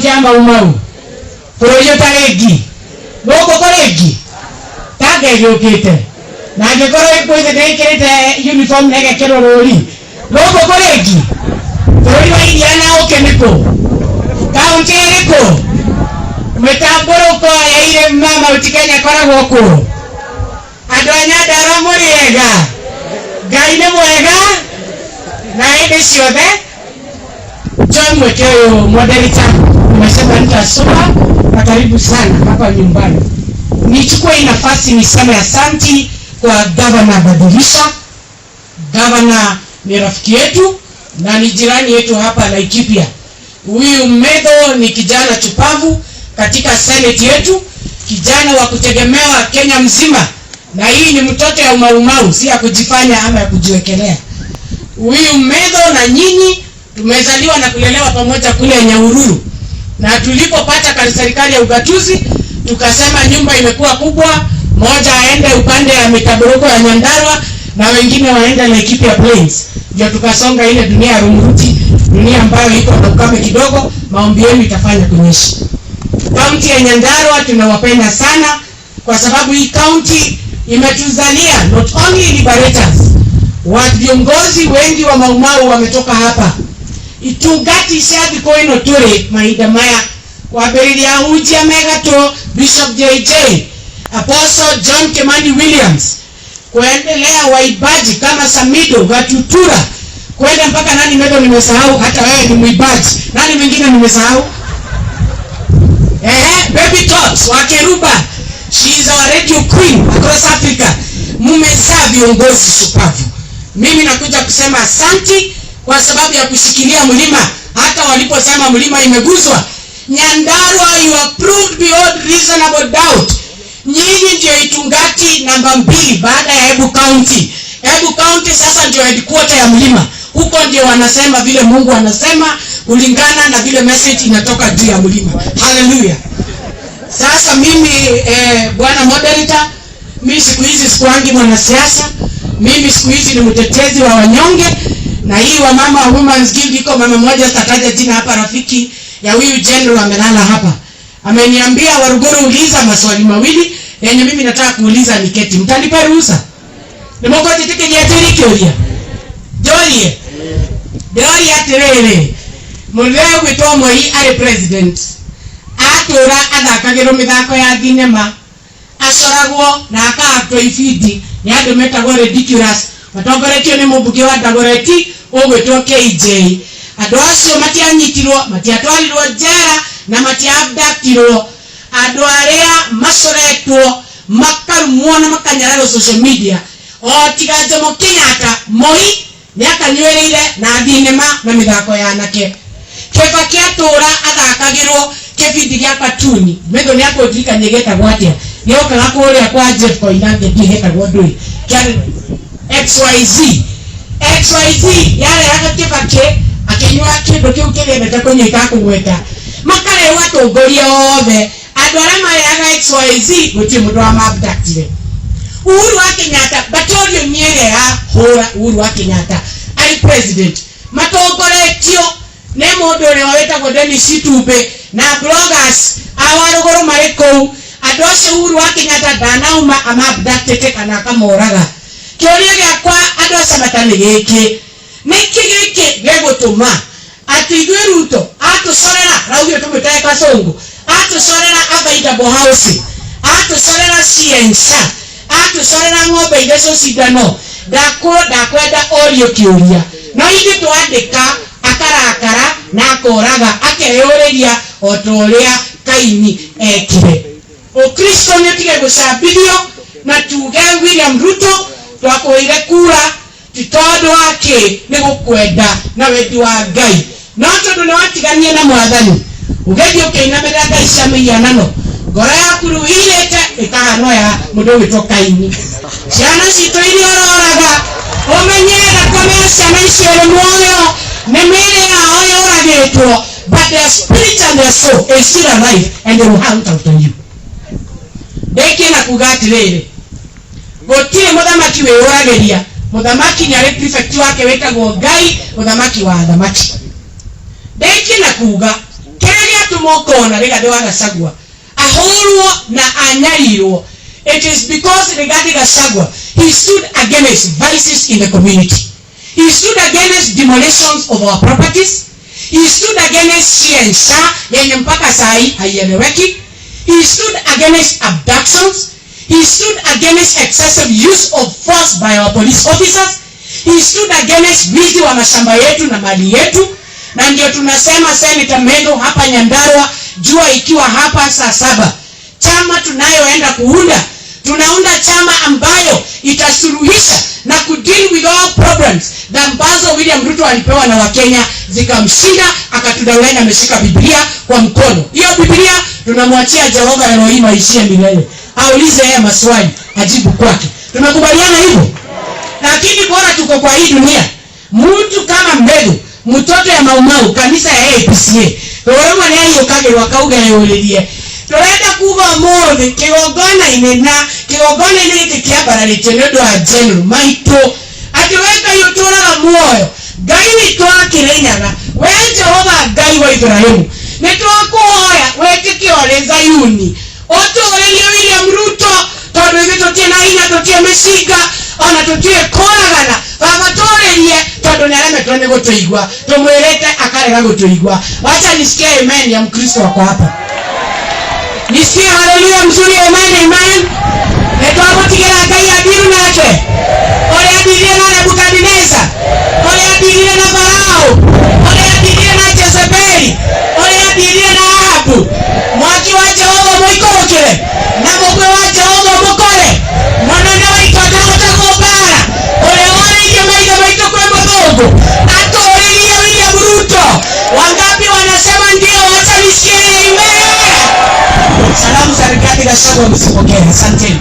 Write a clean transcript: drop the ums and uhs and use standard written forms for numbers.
Kaunti ya Mau Mau, bũrũri ũtarĩ ngi, gũkũ kũrĩ ngi tanga ĩgĩũkĩte, na angĩkorwo ĩkũithĩ nĩ ĩkĩrĩte uniform na ĩgekĩrwo rũri, gũkũ kũrĩ ngi. Bũrũri wa iria na ũkĩ nĩ kũ? Kaunti ĩrĩkũ? Mĩtambũrũko ya irĩma Mount Kenya ĩkoragwo kũ? Andũ a Nyandarua mũrĩ ega? Ngai nĩ mwega na hĩndĩ ciothe. John mweke ũyũ moderator, nimesema nitasoma na karibu sana hapa nyumbani. Nichukue hii nafasi niseme asanti kwa Gavana Badilisha. Gavana ni rafiki yetu na ni jirani yetu hapa Laikipia. Huyu Methu ni kijana chupavu katika senate yetu, kijana wa kutegemewa Kenya mzima, na hii ni mtoto ya Umaumau, si ya kujifanya ama ya kujiwekelea. Huyu Methu na nyinyi tumezaliwa na kulelewa pamoja kule Nyahururu, na tulipopata serikali ya ugatuzi tukasema nyumba imekuwa kubwa, moja aende upande ya mitaboroko ya Nyandarua na wengine waende Laikipia Plains. Ndio tukasonga ile dunia ya Rumuruti, dunia ambayo iko na ukame kidogo. Maombi yenu itafanya kunyesha. Kaunti ya Nyandarua tunawapenda sana kwa sababu hii kaunti imetuzalia not only liberators, wa viongozi wengi wa Maumau wametoka hapa. Itungati cia thikũ ĩno tũrĩ mahinda maya, kwambĩrĩria ahunjia megatũ Bishop JJ, Apostle John Kimani Williams, kuendelea waimbaji kama Samido Gatutura, kwenda mpaka nani Methu nimesahau, hata wewe ni mwimbaji. Nani mwingine nimesahau? Baby Tops wa Keruba, she is our radio queen across Africa. Mmezaa viongozi shupavu. Mimi nakuja kusema asanti kwa sababu ya kushikilia mlima, hata waliposema mlima imeguswa. Nyandarua, you are proved beyond reasonable doubt. Nyinyi ndio Itungati namba 2 baada ya Embu County. Embu County sasa ndio headquarter ya mlima. Huko ndio wanasema vile Mungu anasema kulingana na vile message inatoka juu ya mlima. Hallelujah. Sasa mimi bwana moderator, mimi siku hizi sikuangi mwanasiasa. Mimi siku hizi ni mtetezi wa wanyonge, na hii wa mama wa Women's Guild, iko mama mmoja sitataja jina hapa, rafiki ya huyu general amelala hapa. Ameniambia Waruguru, uliza maswali mawili yenye mimi nataka kuuliza niketi. Mtanipa ruhusa? Nimũkũnjĩtĩkĩria atĩrĩ kĩũria? Njorie. Ndĩroria atĩrĩrĩ, mũthee ũgwĩtwo Moi arĩ president, atũra athakagĩrwo mĩthako ya thinema, acoragwo na aka-actwo ibindi nĩ andũ metagwo ridiculous, matongoretio nĩ mũmbunge wa Dagoretti ũgwĩtwo KJ. Andũ acio matianyitirwo, matiatwarirwo njera na matiabductirwo. Andũ arĩa macoretwo makarumwo na makanyararwo social media, o tiga Jomo Kenyatta, Moi nĩakanyuĩrĩire na thinema na mĩthako ya anake. Kĩbakĩ atũra athakagĩrwo kĩbindi gĩa katuni. Methu nĩ akũndirikania gĩtagwo atĩa, gĩokaga kũrĩa kwa Jeff Koinange, ndiĩ gĩtagwo ndũĩ, kĩa XYZ. XYZ yarehaga Kĩbakĩ akĩnyua kĩndũ kĩu kĩrĩa endete kũnyua itakũgweta, makarehwo atongoria othe. Andũ arĩa marehaga XYZ gũtirĩ mũndũ wa ma-abductire. Uhuru wa Kenyatta, battalion nĩ ĩrĩa yahũra Uhuru wa Kenyatta arĩ president, matongoretio nĩ mũndũ ũrĩa wĩtagwo Dennis Itumbi na bloggers a Warũgũrũ marĩ kũu. Andũ acio Uhuru wa Kenyatta ndanauma ama-abductĩte kana akamoraga. Kĩũria gĩakwa andũ a Samata nĩ gĩkĩ: nĩkĩ gĩkĩ gĩgũtũma atĩ ithuĩ Ruto atũcorera raugire tũmwĩtage Kasongo, atũcorera affordable housing, atũcorera cienca, atũcorera ng'ombe ithecwo cindano, ndakwenda orio kĩũria, no ithuĩ twandĩka akarakara na akoraga akeyũrĩria o ta ũrĩa Kaini ekire. Ũkristo nĩ ũtige gũcambithio na tuge William Ruto twakũheire kura ti tondũ wa kĩ nĩ gũkwenda na wendi wa Ngai, no tondũ nĩ watiganie na Mwathani ũgĩthiĩ ũkĩinamĩrĩra ngai cia mĩhianano, ngoro yaku rĩu ĩirĩte ĩkahana ya mũndũ ũgwĩtwo Kaini. Ciana citũ iria ũroraga, ũmenye thakame ya ciana icio ĩrĩ muoyo, nĩ mĩĩrĩ yao yũragĩtwo, but their spirit and their soul is still alive and they will hunt after you. Ndĩkie na kuga atĩrĩrĩ, gũtirĩ mũthamaki wĩyũragĩria. Mũthamaki nĩ arĩ prefect wake wĩtagwo Ngai, mũthamaki wa athamaki. Ndĩkie na kuga kĩrĩa gĩatũma Gĩatũma ũkona Rigathĩ wa Gachagua ahũrwo na anyarirwo, it is because Rigathi Gachagua, he stood against vices in the community. He stood against demolitions of our properties. He stood against SHIF and SHA yenye mpaka saa hii haieleweki. He stood against abductions. He stood against excessive use of force by our police officers. He stood against wizi wa mashamba yetu na mali yetu. Na ndio tunasema, Senator Methu, hapa Nyandarua, jua ikiwa hapa saa 7, chama tunayoenda kuunda, tunaunda chama ambayo itasuluhisha na kudeal with all problems na ambazo William Ruto alipewa na Wakenya zikamshinda, akatudanganya ameshika Biblia kwa mkono. Hiyo Biblia tunamwachia Jehova Elohim aishie milele, aulize yeye maswali, ajibu kwake. Tumekubaliana hivyo? Lakini bora tuko kwa hii dunia, mtu kama Methu, mtoto ya Maumau, kanisa ya APCA, rũrũmwe nĩ aiyũkagĩrwo akauga yũrĩrie. Tũrenda kuga ũmũthĩ kĩgongona-inĩ na kĩgongona-inĩ gĩkĩ kĩambararĩtio nĩ ũndũ wa General maitũ, atĩ we Ngai ũtũraga muoyo, Ngai witũ wa Kĩrĩnyaga, we Jehova Ngai wa Ibrahimu, nĩ twakũhoya wĩtĩkio ũrĩ Zayuni, ũtũũrĩrie William Ruto, tondũ ithuĩ tũtirĩ na hinya, tũtirĩ mĩcinga, ona tũtirĩ kũragana. Baba, tũrĩrie, tondũ nĩ aremetwo nĩ gũtũigua. Tũmwĩrĩte akarega gũtũigua. Wacha nisikie amen ya Mkristo wako hapa. Nisikie haleluya mzuri. Amen, amen. Nĩ twagũtigĩra Ngai athiru nake ũrĩa athirire na Nebukadineza, ũrĩa athirire na Farao, ũrĩa athirire na Jezebeli, ũrĩa athirire na Ahabu. Mwaki wa Jehova mũikũrũkĩre na mũgwe wa Jehova mũkore mũnene waitũ atahotagwo mbara, ũrĩa warĩirie maithe maitũ kwĩ mũthũngũ, atũrĩrie William Ruto. Wangapi wanasema ndio? Wacha nisikie amen. Salamu za Rigathi Gachagua msipokee. Asanteni.